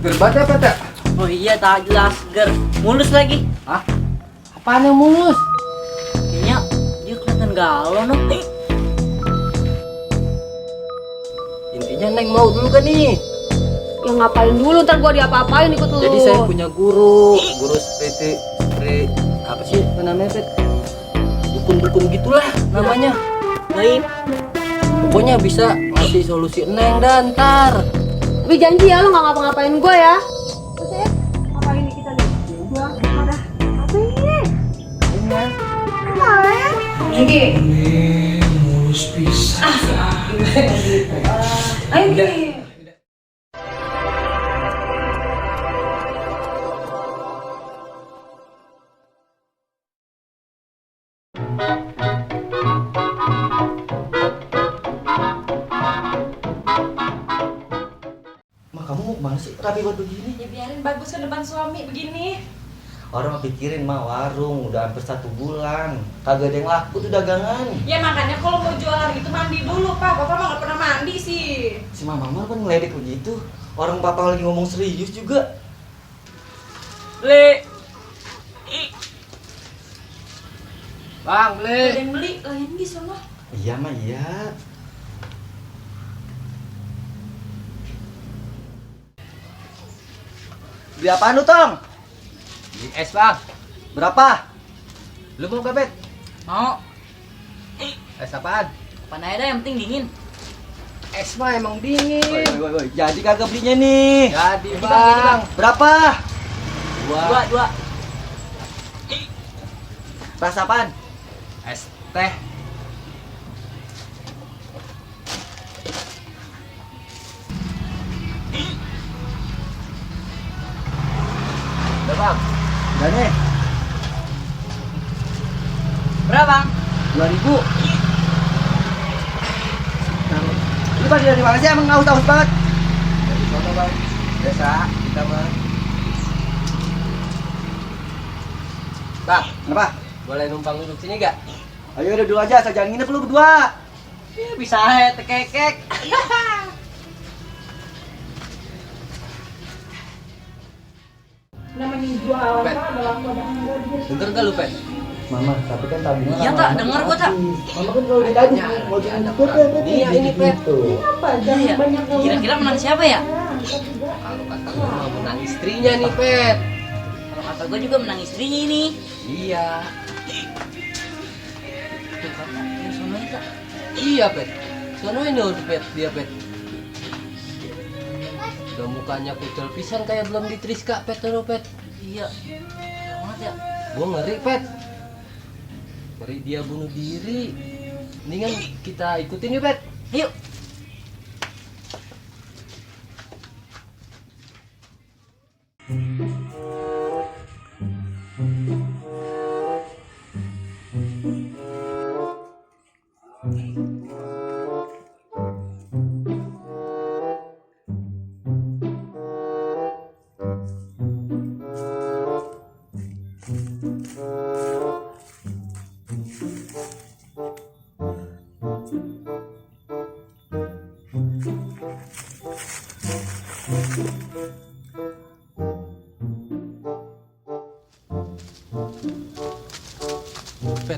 Seger banget ya, Pet ya? Oh iya, tak jelas seger. Mulus lagi. Hah? Apaan yang mulus? Kayaknya dia kelihatan galau, noh. Intinya Neng mau dulu kan nih? Ya ngapain dulu, ntar gua diapa-apain ikut lu. Jadi saya punya guru spray apa sih namanya, Pet? Dukun-dukun gitulah namanya. Baik. Pokoknya bisa ngasih solusi Neng dan ntar. Tapi janji ya lu gak ngapa-ngapain gua ya. Terus ya, ngapain nih kita nih? Gua ada apa ini? Kemarin? Ini. Mulus bisa. Ayo Gi. Ma, kamu mau kemana sih rapi buat begini? Ya biarin bagus ke depan suami begini. Orang mah pikirin mah warung udah hampir 1 bulan, kagak ada yang laku tuh dagangan. Ya makanya kalau mau jualan itu mandi dulu pak. Bapak mah gak pernah mandi sih. Si mama kan ngeledek begitu. Orang papa lagi ngomong serius juga. Le. Bang, Ada yang beli lain bisa mah. Iya mah iya. Beli apaan lu, Tong? Beli es, Bang. Berapa? Lu mau gak, Bet? Mau. Es apaan? Apaan aja dah, yang penting dingin. Es mah emang dingin. Woi. Jadi kagak belinya nih. Jadi, Bang. Jadi, Bang. Berapa? Dua. Rasa apaan? Es teh. Udah, Bang. Udah nih. Berapa, Bang? 2.000. Lu pada dari mana sih? Emang haus banget. Dari sono, Bang. Biasa kita mah. Bang, kenapa? Boleh numpang duduk sini gak? Ayo udah dulu aja, asal jangan nginep lu berdua. Ya, bisa aja tekek. Namanya jualan Pet. pak adalah modal. Denger gak lu, Pet? Mama, tapi kan tabungan. Iya, Tak. Denger gua, Tak. Mama kan kalau ditabung mau jadi Iya, ini Pet. Apa jangan Iya. banyak ngomong. Kira-kira menang siapa ya? Kalau kata gua mau menang istrinya nih, Pet. Kalau kata gue juga menang istrinya ini. Iya. Tuh, Kak. Yang sono itu, Tak. Iya, Pet. Sono ini udah, Pet, dia, Pet. Udah mukanya kucel pisan kayak belum ditriska, Pet, tuh, Pet. Iya. Banget ya. Gua ngeri, Pet. Ngeri dia bunuh diri. Mendingan kita ikutin yuk, Pet. Ayo.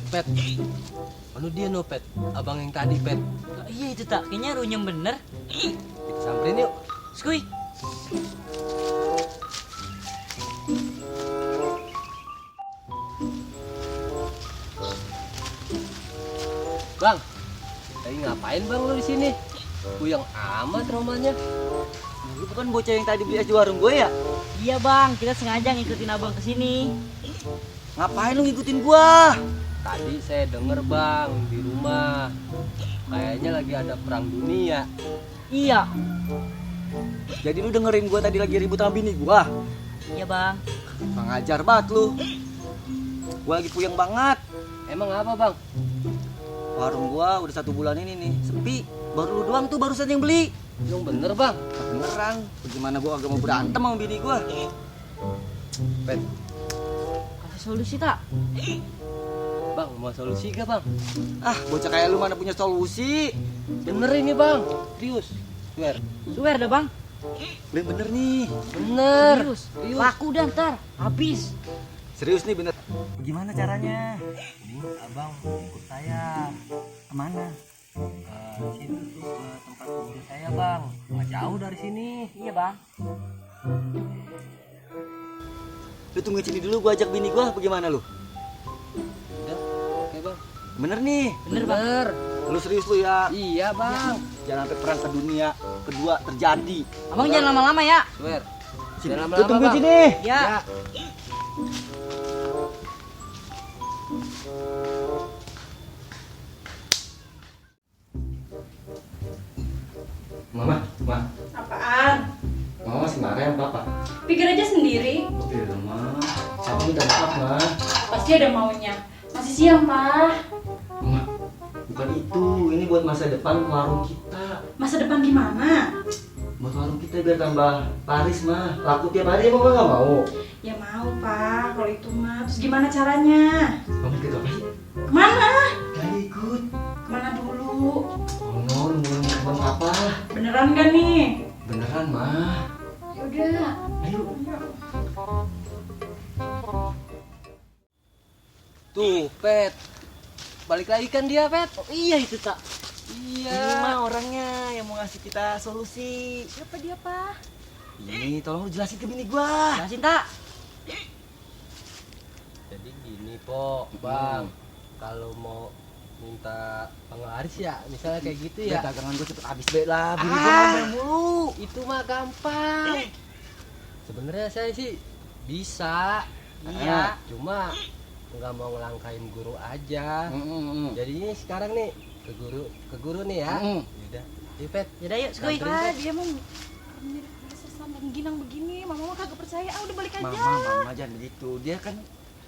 Pet. Anu dia no, Pet. Abang yang tadi, Pet. Oh, iya itu, Tak. Kayaknya runyem bener. Kita samperin yuk. Skuy. Bang, lagi ngapain, Bang, lu di sini? Buyang amat rumahnya. Lu bukan bocah yang tadi beli es di warung gue ya? Iya, Bang. Kita sengaja ngikutin abang ke sini. Ngapain lu ngikutin gua? Tadi saya denger, Bang, di rumah. Kayaknya lagi ada perang dunia. Iya. Jadi lu dengerin gua tadi lagi ribut sama bini gua? Iya, Bang. Pengajar banget lu. Gua lagi puyeng banget. Emang apa, Bang? Warung gua udah 1 bulan ini nih sepi. Baru lu doang tuh barusan yang beli. Yang bener, Bang. Beneran. Bagaimana gua agak mau berantem sama bini gua? Pet. Kasih solusi, Tak. Bang, mau solusi gak, Bang? Ah, bocah kayak lu mana punya solusi. Bener ini, Bang. Serius. Swear. Swear dah, Bang. Lu yang bener nih. Bener. Laku dan ntar habis. Serius nih bener. Gimana caranya? Ini abang ikut saya. Kemana? Ke situ tuh, ke tempat kubur saya bang. Nggak jauh dari sini. Iya bang. Lu tunggu sini dulu, gua ajak bini gua. Bagaimana lu? Udah, oke bang. Bener nih. Bener bang. Lu serius lu ya? Iya bang. Jangan sampai perang dunia kedua terjadi. Abang jangan lama-lama ya. Swear. Sini, Jangan lu lama-lama, tunggu Bang. sini. Ya. Mama. Apaan? Mama masih marah ya papa? Pikir aja sendiri. Oke dong, Ma. Aku minta maaf, Ma. Pasti ada maunya. Masih siang, Pak. Ma, bukan itu. Ini buat masa depan warung kita. Masa depan gimana? Buat warung kita biar tambah laris, Ma. Laku tiap hari, Mama nggak mau. Ya mau, Pak. Kalau itu mah. Terus gimana caranya? Mama ikut apa sih? Kemana? Gak ikut. Kemana dulu? Oh no, nungguin teman papa. Beneran gak nih? Beneran, Ma. Yaudah. Ayo. Tuh, Pet. Balik lagi kan dia, Pet. Oh iya itu tak. Iya. Ini mah orangnya yang mau ngasih kita solusi. Siapa dia, Pak? Ini tolong lu jelasin ke bini gua. Jelasin tak. Jadi gini po, bang, kalau mau minta penglaris ya, misalnya kayak gitu ya, Dagangan gua cepet habis baik lah. Bini gua Ah. ngomel mulu. itu mah gampang. Sebenarnya saya sih bisa, Iya. cuma nggak mau ngelangkain guru aja. Jadi ini sekarang nih ke guru nih ya. Yaudah, Pet. Yaudah yuk, Skuy. Pak, dia mau sesama ginang begini. Mama mah kagak percaya. Ah, udah balik aja. Mama jangan begitu. Dia kan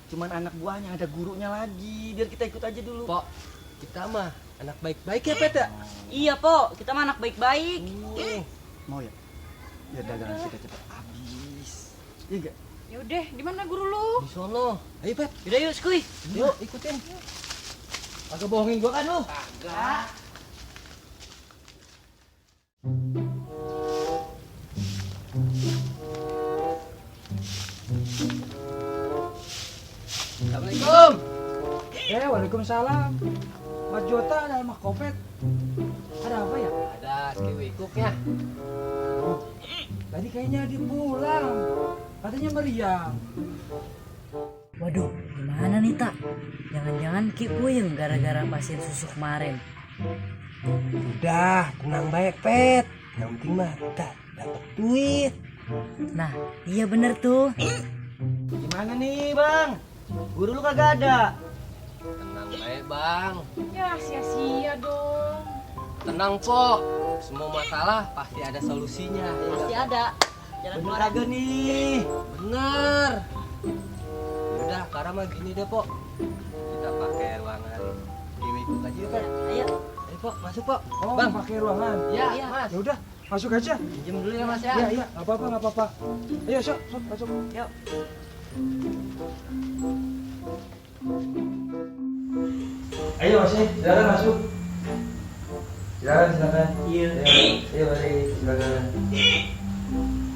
cuman anak buahnya, ada gurunya lagi. Biar kita ikut aja dulu. Po, kita mah anak baik-baik ya Pet ya. Iya po, kita mah anak baik-baik. Mau ya? Biar dagangan kita cepet habis. Iya enggak? Ya udah, di mana guru lu? Di sono. Ayo Pet, Yaudah yuk, Skuy. yuk ikutin. Agak bohongin gua kan lu? Assalamualaikum. Waalaikumsalam. Mas Jota ada Mas Kopet. Ada apa ya? Ada kiwi cooknya. Tadi kayaknya dia pulang. Katanya meriang. Waduh, gimana nih tak? Jangan-jangan Ki puyeng gara-gara pasien susu kemarin. Udah, tenang baik, Pet. Yang penting mah kita dapat duit. Nah, iya bener tuh. Gimana nih, Bang? Guru lu kagak ada. Tenang baik bang. Ya, sia-sia dong. Tenang po. Semua masalah pasti ada solusinya. Ya Pasti nggak? ada. Jalan Bener keluar. kagak nih? Bener. Yaudah, sekarang mah gini deh po. Kita pakai ruangan kiwi cook aja yuk Pak. Ayo. Ayo po, masuk po. Oh, Bang. pakai ruangan. Ya, Iya. mas. Ya udah, masuk aja. Pinjem dulu ya mas ya. Iya, iya, enggak apa-apa, enggak apa-apa. Ayo, sok, masuk. Yuk. Ayo Mas, silakan masuk. Silakan. Iya. Ayo Mas, silakan.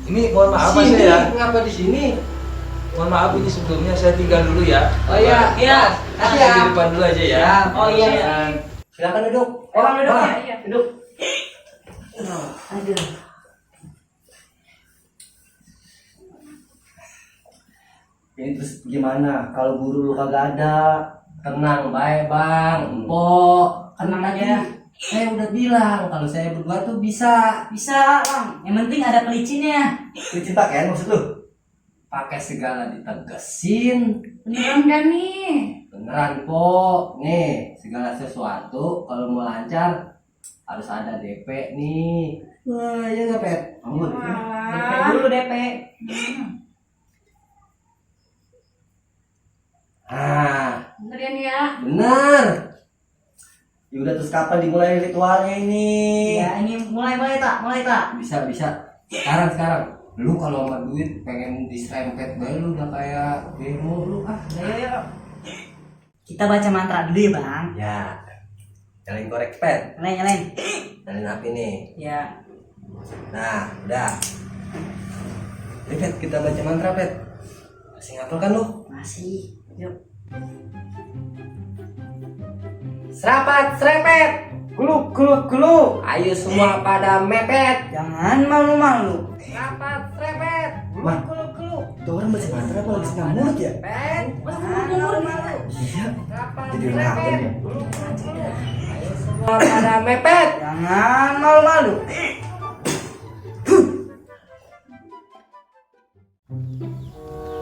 Ini mohon maaf Mas Sini, ya. ngapa di sini? Mohon maaf ini sebelumnya saya tinggal dulu ya. Oh iya, Iya. Kasih Saya ya. di depan dulu aja ya. Oh iya. Silakan. Silakan duduk. Orang duduk Bang, ya, iya. Duduk. Aduh. Ini terus gimana? Kalau guru lu kagak ada? Tenang baik bang. Po, tenang aja. Saya udah bilang kalau saya berdua tuh bisa Bisa, Bang. Yang penting ada pelicinnya. Licin pakaian maksud lu? pakai segala ditegesin. Beneran gak nih? Beneran po, nih segala sesuatu kalau mau lancar harus ada DP nih. Wah, iya nggak Pet? Kamu DP Walah. dulu DP. Ah, Bener ya nih ya? benar. Ya udah terus kapan dimulai ritualnya ini? Ya, ini mulai tak. Bisa. Sekarang. Lu kalau sama duit pengen diserempet bae lu udah kayak demo lu ah. Ayo. Kita baca mantra dulu ya, Bang. Ya, nyalain korek Pet. Nyalain. Nyalain api nih. Ya. Nah, udah. Nih, Pet, kita baca mantra, Pet. Masih ngapal kan lu? Masih. Yuk. Serapat, serepet. Guluk, guluk, guluk. Ayo semua pada mepet. Jangan malu-malu. Serapat, serepet. Bang, Guluk, guluk. itu orang baca mantra apa lagi senang mulut ya? Pet. Jangan malu-malu. Iya. Serapat, Jadi serepet. rapen ya. Guluk, guluk. Ayo semua pada mepet. Jangan malu-malu.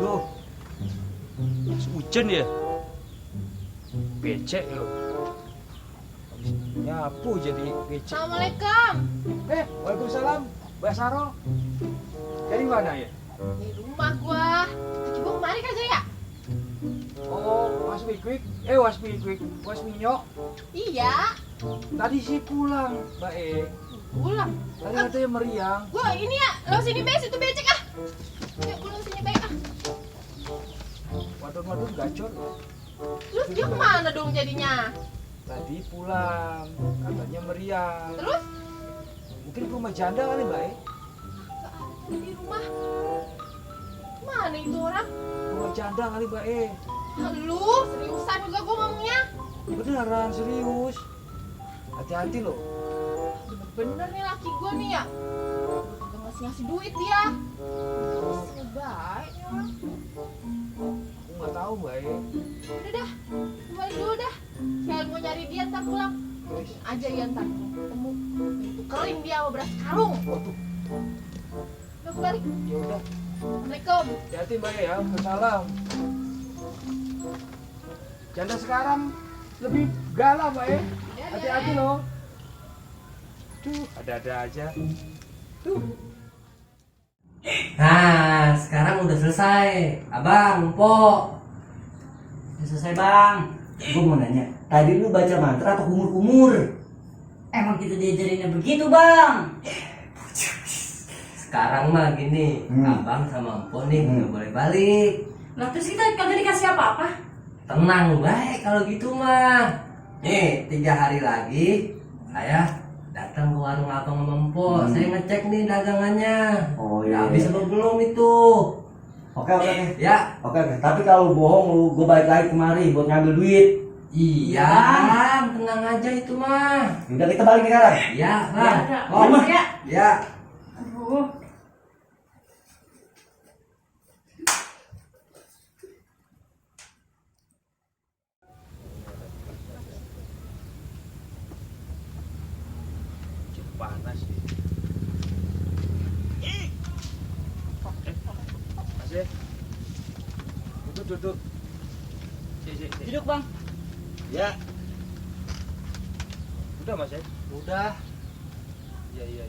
Loh. Hujan ya? Becek lo. Nyapu jadi becek. Assalamualaikum. Waalaikumsalam. Mbak Saro. Dari mana ya? Di rumah gua. Coba kemari kagak ya? Oh, Mas Mikwik. Mas Mikwik. Mas Minyo. Iya. Tadi sih pulang, Mbak Pulang. Tadi katanya meriang. Gua ini ya, lo sini bes itu becek ah. Yuk pulang sini baik ah. Waduh, gacor. Terus dia kemana dong jadinya? Tadi pulang, katanya meriang. Terus Mungkin ke rumah janda kali, Mbak di rumah. Mana itu orang? Rumah janda kali, Mbak Lu seriusan juga gua ngomongnya. Beneran, serius. Hati-hati loh. Bener nih laki gua nih ya. Udah ngasih duit dia. Terus baik nih orang. Aku nggak tahu, Mbak Udah dah, balik dulu dah. Kayak mau nyari dia ntar pulang. Mungkin aja ya ntar ketemu. Tukerin dia sama beras karung. Udah balik. Ya udah, Assalamualaikum. hati-hati Mbak ya. Salam. Janda sekarang lebih galak, Mbak Hati-hati loh. Tuh, ada-ada aja. Tuh. Nah, sekarang udah selesai. Abang, Mpok. Udah selesai bang. Gue mau nanya, tadi lu baca mantra atau kumur-kumur? Emang kita diajarinnya begitu bang. Sekarang mah gini, Abang sama Mpok nih nggak boleh balik. Lah terus kita kagak dikasih apa-apa. Tenang baik kalau gitu mah. Nih, 3 hari lagi saya datang ke warung Abang sama Mpok. Saya ngecek nih dagangannya. Oh Udah habis apa belum itu? Oke. Ya, Oke. Tapi kalau bohong lu, gue balik lagi kemari buat ngambil duit. iya, Bang. Tenang aja itu mah. Udah kita balik sekarang. Iya, Bang. Oh, ya. Ya. Aduh. Panas sih. Mas duduk. Si. Duduk bang. Ya. Udah Mas Udah. Iya.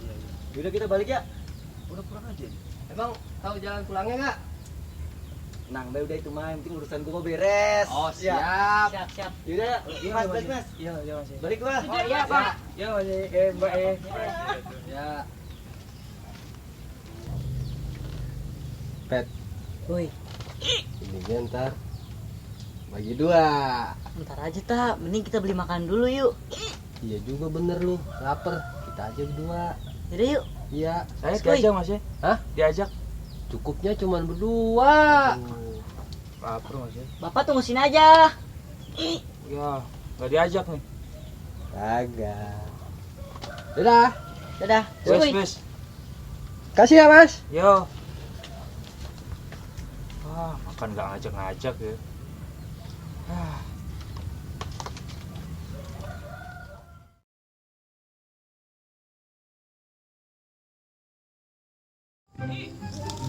Udah kita balik ya. Udah pulang aja. Emang tahu jalan pulangnya nggak? Nang, udah itu mah, yang penting urusan gue mau beres. Oh, Ya. siap. Siap. Yaudah, Mas, balik Mas. Iya Mas. Balik Mas. Oh iya bang. Ya Mas Mbak Ya. Pet, Woi, ini ntar bagi 2. ntar aja tak. Mending kita beli makan dulu yuk. Iya juga bener lu, lapar. Kita aja berdua. Yaudah yuk. Iya. Saya Mas, diajak Mas Hah? Diajak. Cukupnya cuman berdua. Lapar Mas Bapak tunggu sini aja. Ya, nggak diajak nih. Kagak. Dadah. Dadah. Woi. Wes. Kasih ya, Mas. Yo. Makan nggak ngajak-ngajak ya.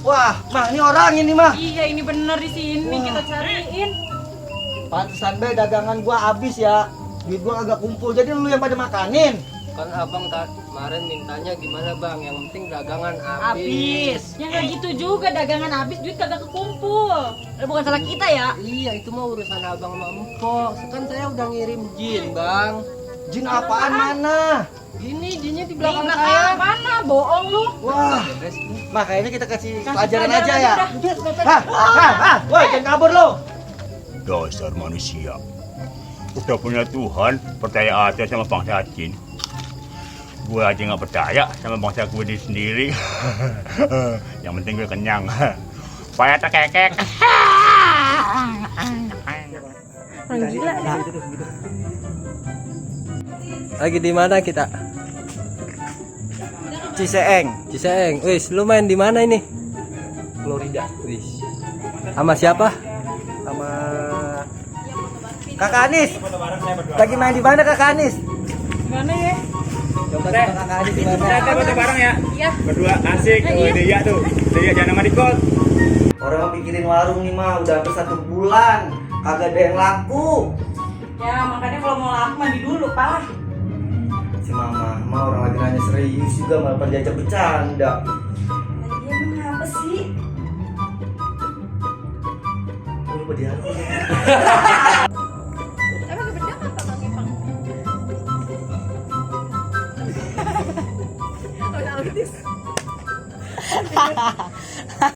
Wah, Mah, ini orang ini mah. Iya ini bener di sini kita cariin. Pantesan be dagangan gua habis ya. Duit gua agak kumpul. Jadi lu yang pada makanin. Kan Abang kemarin mintanya gimana, Bang? Yang penting dagangan habis. Habis. Ya nggak gitu juga dagangan habis duit kagak kekumpul. Bukan salah kita ya. Iya, itu mah urusan Abang sama Empok. Kan saya udah ngirim jin, Bang. Jin apaan mana? Ini jinnya di Di belakang belakang saya. mana? Bohong lu. Wah, Beres. Mah kayaknya kita kasih Kasih pelajaran pelajaran aja ya. udah. Woi, jangan kabur lo. Dasar manusia. Udah punya Tuhan, percaya aja sama bangsa jin. Gue aja nggak percaya sama bangsa gue di sendiri. Yang penting gue kenyang. Payah tekek. Lagi di mana kita? Ciseeng. Ciseeng. Wis, lu main di mana ini? Florida. Wis. Sama siapa? Sama Kakak Anis. Lagi main di mana Kakak Anis? Gimana ya? Coba Kakak Anis di mana? Foto bareng ya. Iya. Berdua asik. Dia tuh. Dia jangan sama Dikot. Orang pikirin warung nih mah udah hampir 1 bulan. Kagak ada yang laku. Ya makanya kalau mau laku mandi dulu, Pak. Si mama orang lagi nanya serius juga malah pada diajak bercanda. Iya emang apa sih? Lu lupa dia.